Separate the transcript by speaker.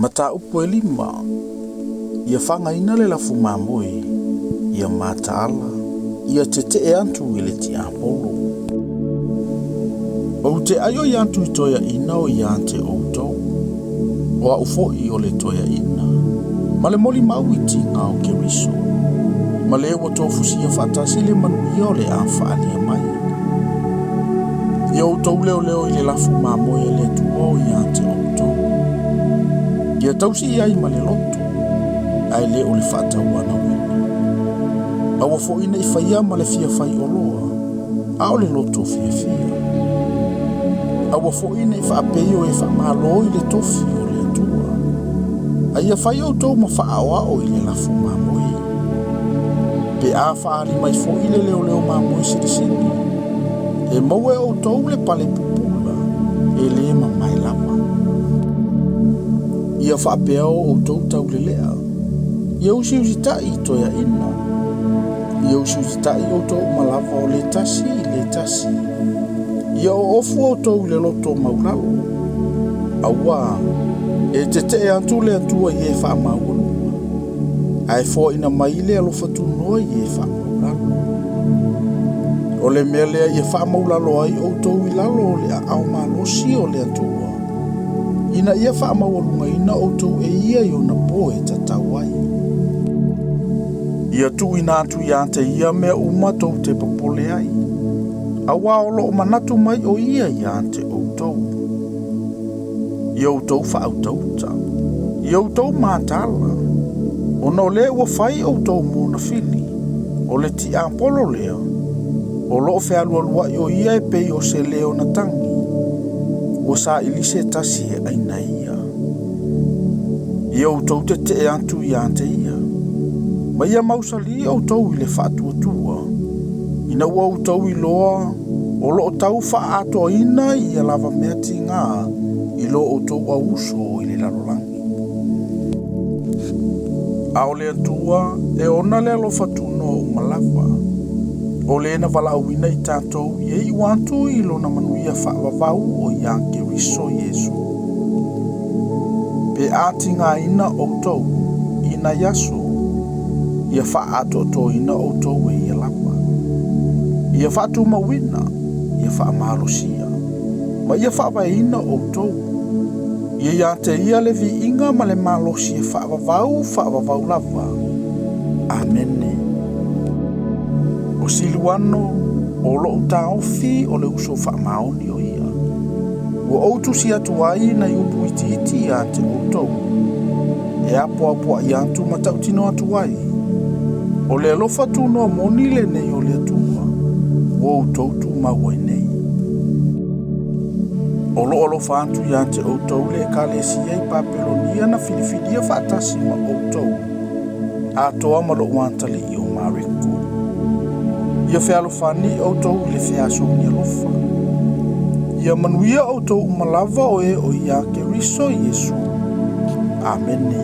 Speaker 1: Mataupu e lima, ia fagaina le lafu mamoe, ia mataala, ia tete'e atu i le tiapolo. Ou te aioi atu i toeaiina o ia te outou, o a'u fo'i o le toeaina, ma le molimau i tiga o Keriso, ma le ua tofusia faatasi le manuia o le a faaalia mai. Ia outou leoleo i le lafu mamoe a le Atua o ia te outou. Ia tausi i ai ma le loto, ae le o le faatauanauina. Aua foi ne i faia ma le fia faioloa, a o le loto fiafia. Aua foi ne i faapei o e faamalo i le tofi o le Atua. A ia fai outou ma faaoao i le lafu mamoe. Pe a faaali mai foi le leoleo mamoe silisili, e maua e outou le pale pupula e lē mamae lava. Ia faapea o outou taulelea, ia usiusitaʻi i toeaiina, ia usiusitaʻi outou uma lava o le tasi i le tasi, ia oofu outou i le loto maulalo, auā e teteʻe atu le Atua i e faamaualuga, ae foaina mai le alofa tunoa i e faamaulalo. O le mea lea ia faamaulalo ai outou i lalo o le aao malosi o le Atua, ina ia faamaualugaina outou e ia i ona po e tatau ai. Ia tuuina atu ia te ia mea uma tou te popole ai, auā o loo manatu mai o ia ia te outou. Ia outou faautauta, ia outou mataala, ona o lē ua fai outou mona fili, o le tiapolo lea, o loo fealualuaʻi o ia e pei o se lē ona tagi, ua saili se tasi e aina ia. Ia outou teteʻe atu ia te ia, ma ia mausali outou i le faatuatua, ina ua outou iloa o loo tau faaatoaina ia lava mea tigā i lo outou auuso i le lalolagi. A o le Atua e ona le alofa tunoa uma lava, o lē na valaauina i tatou ia iu atu i lona manuia faavavau o iā Keriso Iesu. Pe a tigaina outou i nai aso, ia faaatoatoaina outou e ia lava. Ia faatumauina, ia faamalosia, ma ia faavaeina outou. Ia ia te ia le viiga ma le malosi e faavavau faavavau lava. Amene. O Siluano, o lou taofi o le uso faamaoni o ia. Ua ou tusi atu ai nai upu itiiti ia te outou. E apoapoaʻi atu ma tautino atu ai. O le alofa tunoa moni lenei o le Atua, ua outou tumau ai nei. O loo alofa atu ia te outou le ekalesia i Papelonia na filifilia faatasi ma outou, atoa ma lou atalii o Mareko. Ia fealofani outou i le feasogi alofa. Ia manuia outou uma lava o e o ia Keriso Iesu. Amene.